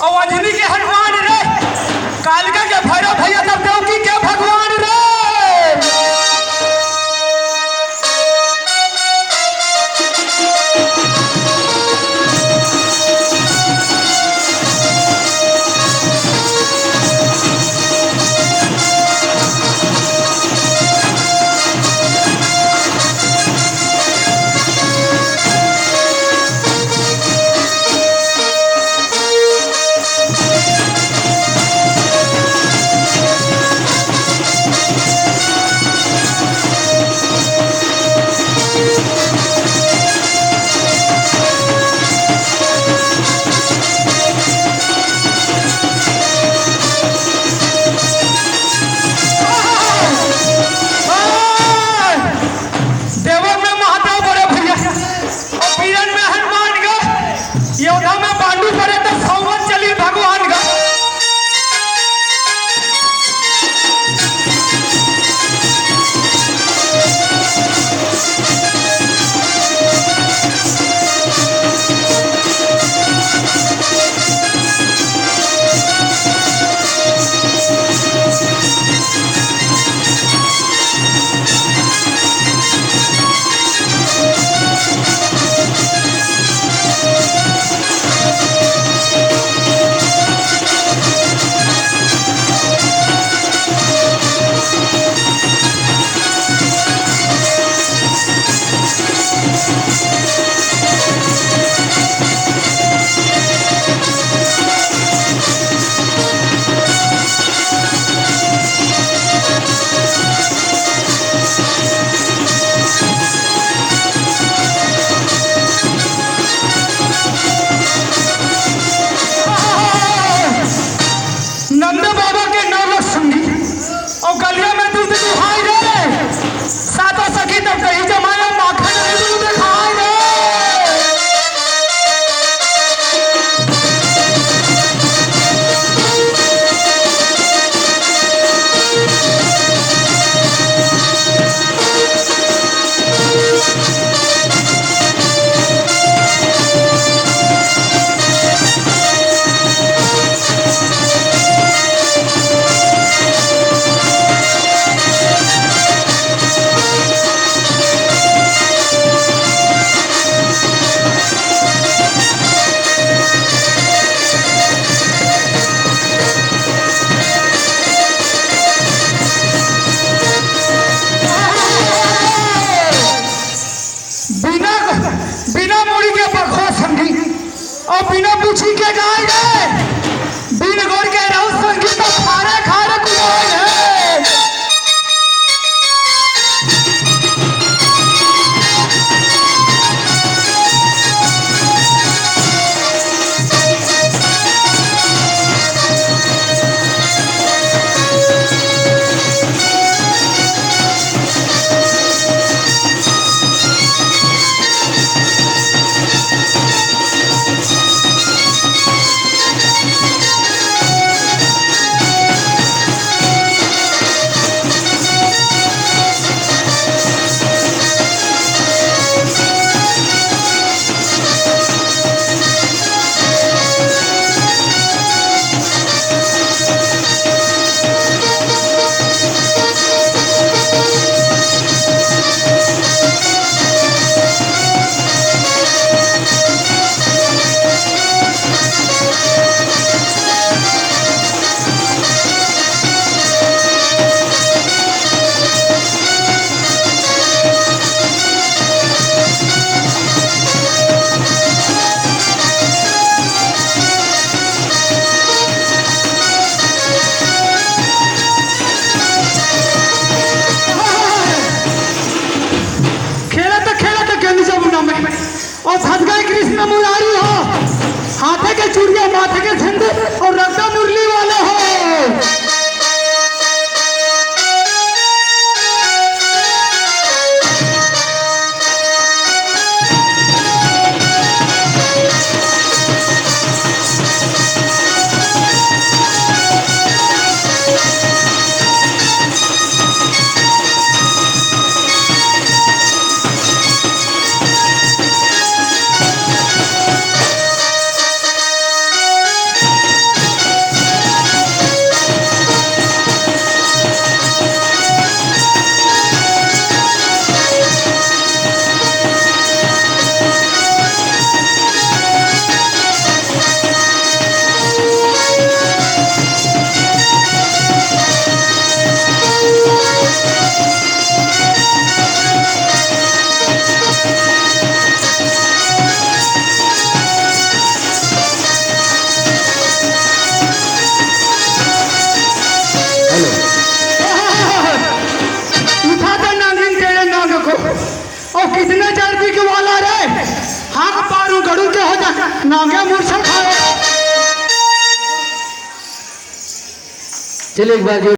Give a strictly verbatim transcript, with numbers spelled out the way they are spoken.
अउ अंजनी के हनुमान रे, कालिका के भैरव भैया, तब देवकी के भगवान रे। देवन में महादेव बड़े भैया, अउ बीरन में हनुमान गे, योद्धा में पांडु पड़े त सौवन चली भगवान गे। नंद बाबा के नौ लख संगी, अउ गलिया में दूध दुहाई रे। सातों सखी तब दही जमाए, माखन में दूध खाए रे। बिना, बिना मुड़ी के बखवा संगी, अउ बिना पूछी के गाय रे, बिन गोड़ के रहू संगी, त खारे खारे कुदाय हे। खेलत खेलत गेंद जमुना में, अउ फंस गए कृष्ण मुरारी हो। हाथे के चूड़िया, माथे के सिंदूर अउ रद्दा मुरली वाले हो। कितने चर्बी के वाला रे? हाथ पारू गड़ू के हो जा, नांगे मुरछा खाए। चलिए एक बार जोर